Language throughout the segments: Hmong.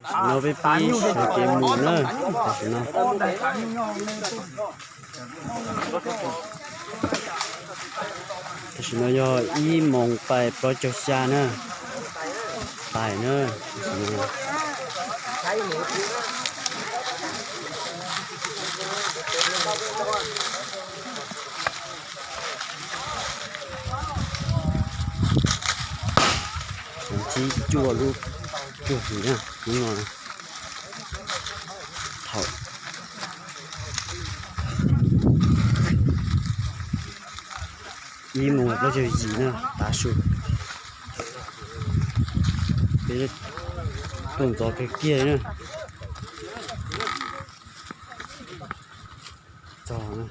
Tam sim no peb pib sawv kev mus na. Tam sim no, tam sim no yog ib moos pais plaub caug xya na. Pais na. Ntsib cuaj lub cuag him na, hnub no thaum ib moos plaub caug yim na, tav su. Peb tuaj ntxov kawg kiag na. Txog na.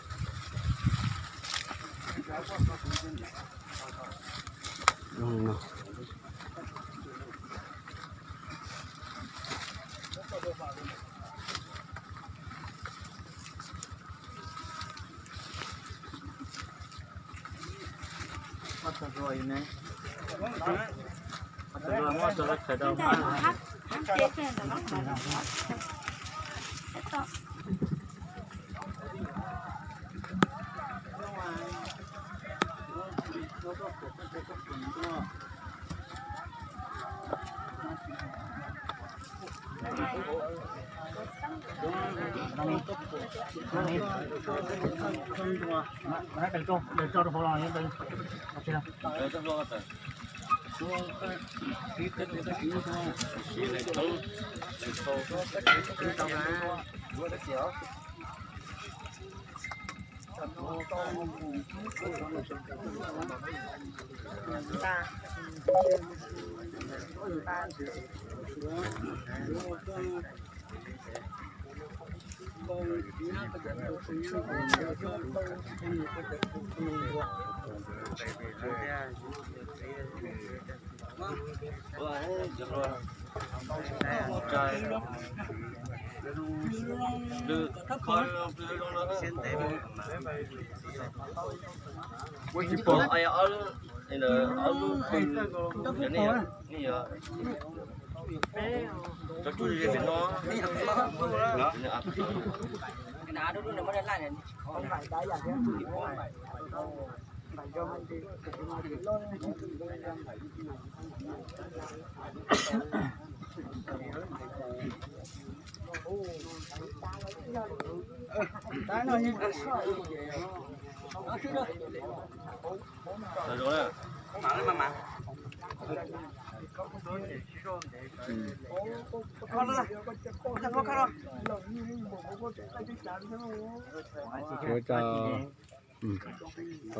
Ua cas,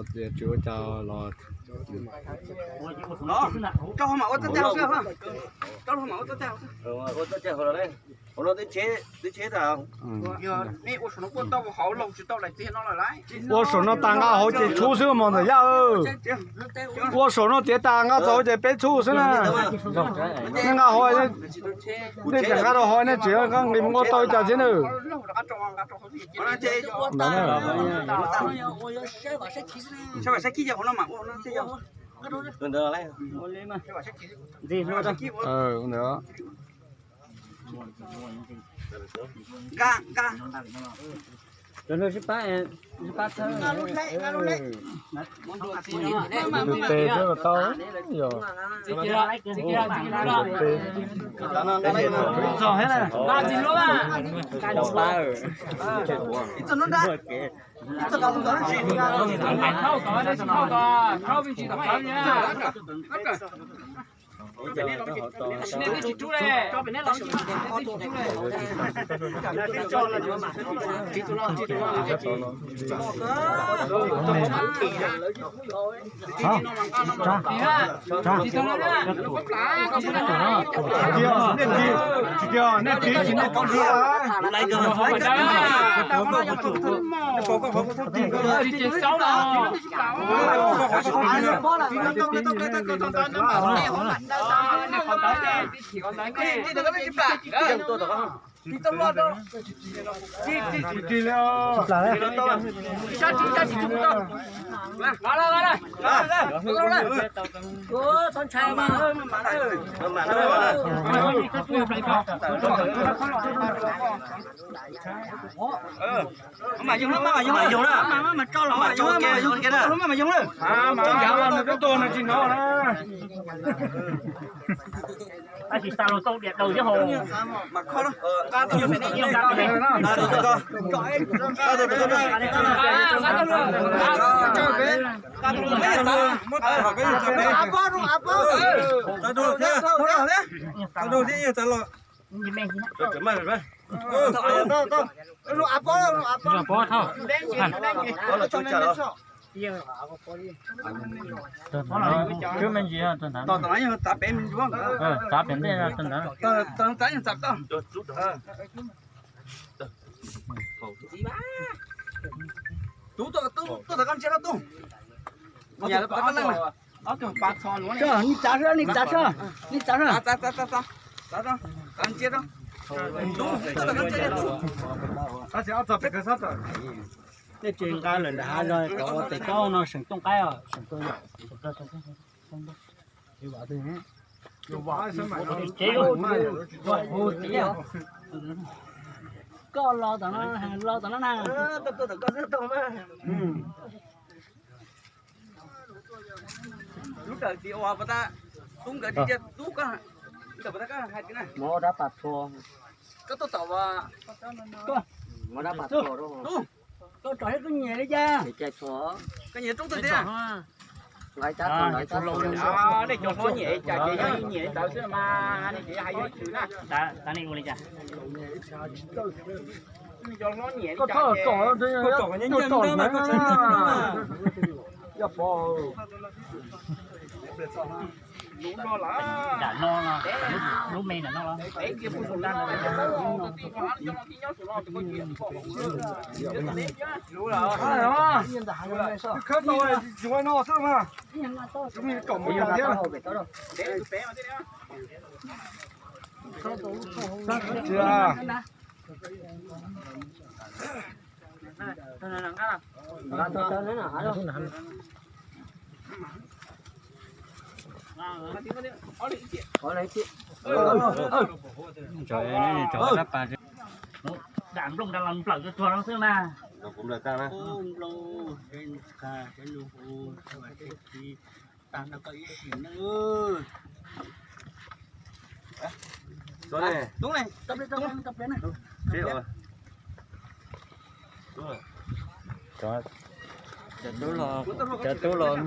tsis ua cas los. Rau hauv mam ua txoj cai hauv xwb, rau hauv mam ua txoj cai hauv xwb. Ua txoj cai hauv los ne. Hauv no twb tsheb, twb tsheb tas. Yog nej ua saum no kuj tau, hauv los tsis tau daim txiag no lawm lauj. Ua saum no tas nqa hauv ces tshub xwb mos ntxawm Yaj. Ua saum no tiav tas nqa txog hauv ces peb tshub xwb na. Nej nqa hauv, nej tseem nqa rau hauv nej tseem nqa nqis mus ua tau li cas thiab na. Ntawd na. Ntawd. Tes thiab los tau, yog. Mas yog na, mas yog na, mas yog na, mas yog na. Tab sis xa los tau diam daus thiab hos. Txav pem ntej rau ntawd. Nej tsis nqa lawm nram hav zoov kom ua tes taub no seem tooj qaib os, seem tooj yom. Koj los tom no, los tom no na. Lub dawm tis uas puas tas, tub nkawd tsis cia tub koj, ntawm puas tas koj hais tias na. Koj tuaj tom, koj tsom thiab koj nyiam li cas? Koj nyiam rub twg tiag? Nej cov hlob nyiam cas ces yog nyiam li ntawd xwb mas, nej ces hais yog ib txwm na. Nej cov hlob nyiam li cas ces, koj tsom nyiam ntawd mas koj tsom ntawd na. Lub no los, lub me ntawm no los. Khawb tau tsis ua no xwb mas. Dam nplooj nrad los nplawm tuag tuag no xwb na. Tag no koj ib sim neej. Cov tub los, cov tub los,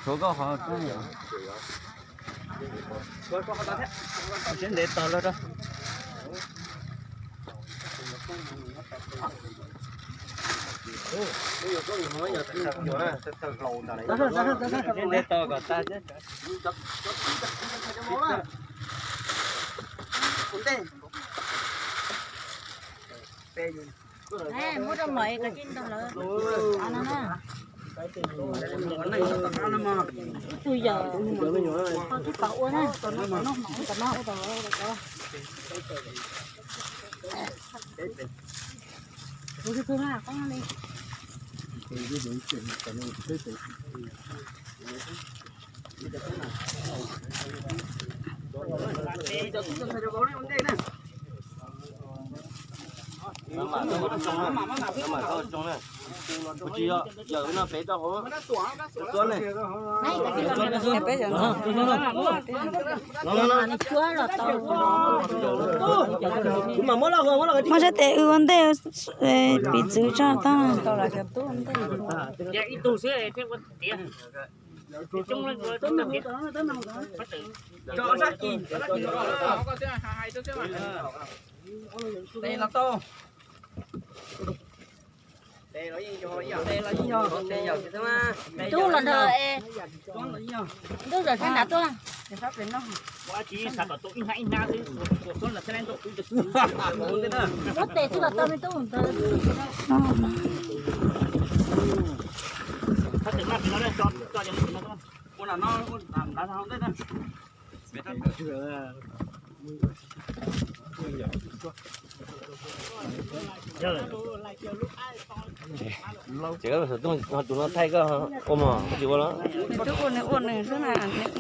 tshuav koj qhov tub yom. Siab ntev tos lawm rau. Siab ntev tos kom tag thiab. Muab rau maiv kom tsis ntog lawm. Ib tug yawm, ho tib pas ua na, tom no, tom no, tom no ua tom no. Tus tus na, qoob li. Muab sab tes wb ua ntej, piv txwv tso tau. Tub los nrog, ntuj los sab nrad tuaj. Muab tes twb los tau me tub ntawd. Ces koj saum rooj ho tus no thaij koj ua mog, koj tsis ua los? Nws twb ua nws ua nws xwb na, nws ua nws.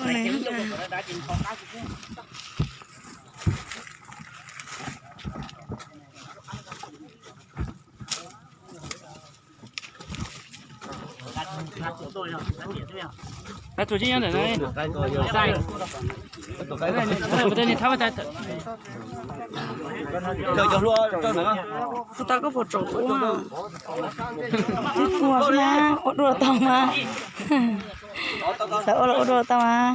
Kuv tau koj puas tsoom ua, ua xwb na, ua dua tau mas. Xav ua los ua dua tau mas.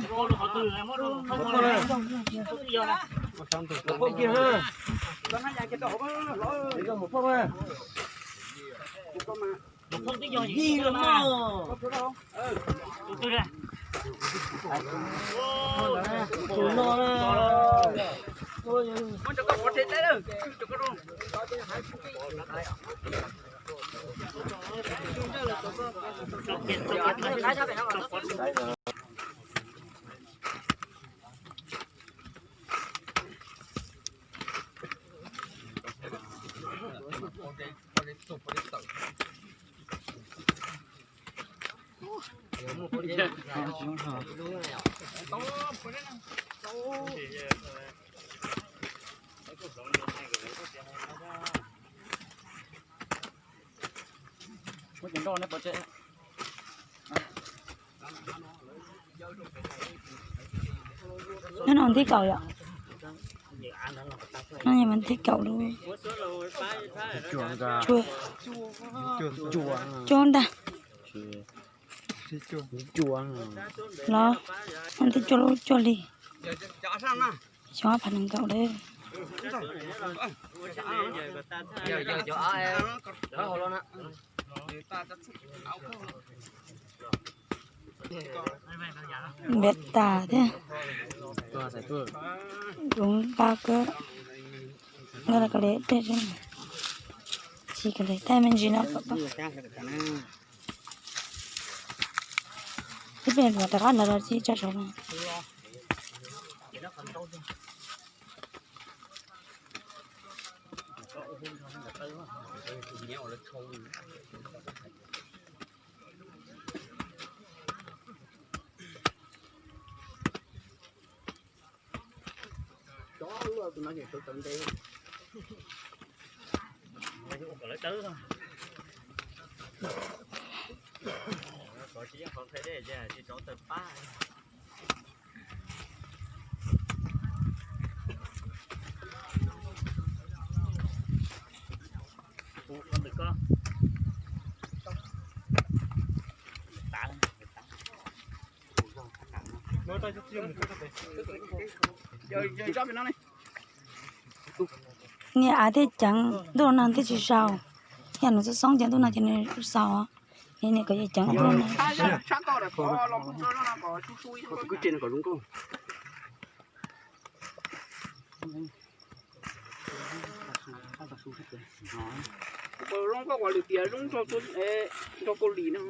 Hnub no thib kaum yom. Hnub no thib kaum lub. Cuaj ntag. Los, hnub thib cuaj lub cuaj hli. Xyoo ob phav nees nkaum lawm. Npiav tas thiab. Kuv nqa kawg. Nkawd los kawg li tej, tsis kawg li tej me ntsis no kom tau. Ib pliag los rov qab ntawd los tsis tso saud no. Niam av thiaj ceev, ntuj no thiaj tsis sau. Yog nws xoob xoob ces ntuj no ces nws sau. Niam kom yawg ceev ntuj no. Zoo nkauj ua lwm tiam zoo nrog Kaus Lim no.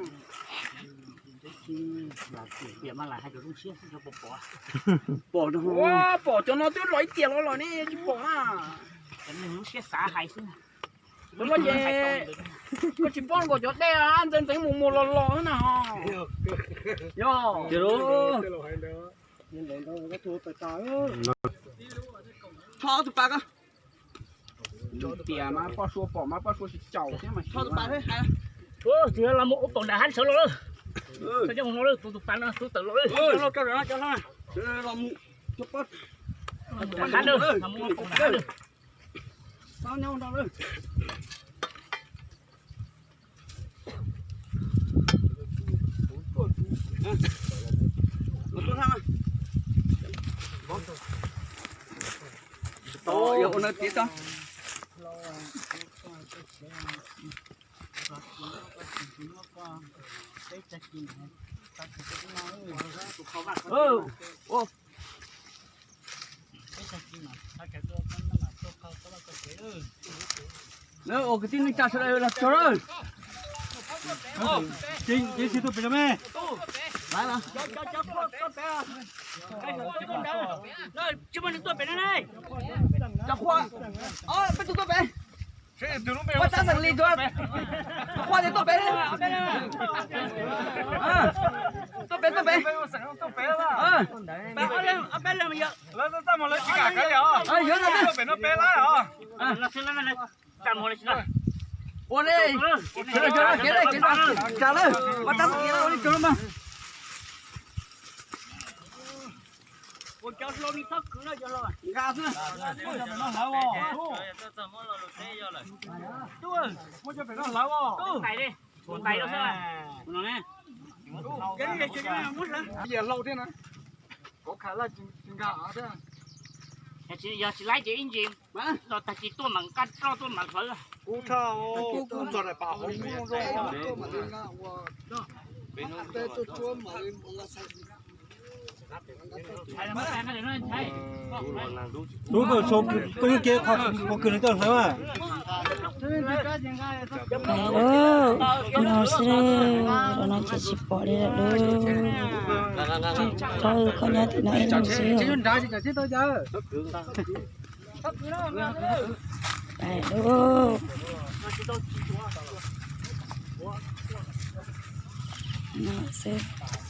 Pom, pom cov no twb los ib tiam los los ne tsis pom na. Lub siab xav hais xwb. Lub no ces koj tsis paub nkaus cov dej ntxeev ntxeev mus mus los los na. Yog tias lub, tso ob tug pas ko. Tias mas poj sua pom mas poj sua tsis caum thiab mas tso tus pas thiab hais. Tsis los mus ua paum nram hav sawv los lawm. Txog coj mus no lawm, tus tus pas no tus tawm los lawm. Los mus cov pob hav lawm, los mus ua paum nram hav lawm. Ua kwv tij neej tsa sawv daws los txog lawm. Ces tsis tuaj pem no me. Tsis muaj neeg tuaj pem no ne. Cov qhua, peb tug tuaj pem. Ua tab xeem li tuaj, ua li tuaj pem li. Tuaj pem, tuaj pem. Ua li, kev li, kev li, tsam lawm, ua tab xeem li ua li tsuag mas. Lau thiab na. Yog tsis laib ces ib ntsis los tag kis tuaj mas nqa roj tuaj mas hlawv. Kub tshaj, kub txog daim pam hauv kub zoo zoo. Tub, koj sau, koj yuav kev qhov kws nws coj hlawv mas. Pais lauj, ib nus xwb, zaum no ces tsis pom li lawm lauj. Koj nyob tim no ib nus xwb. Pais lauj. No xwb.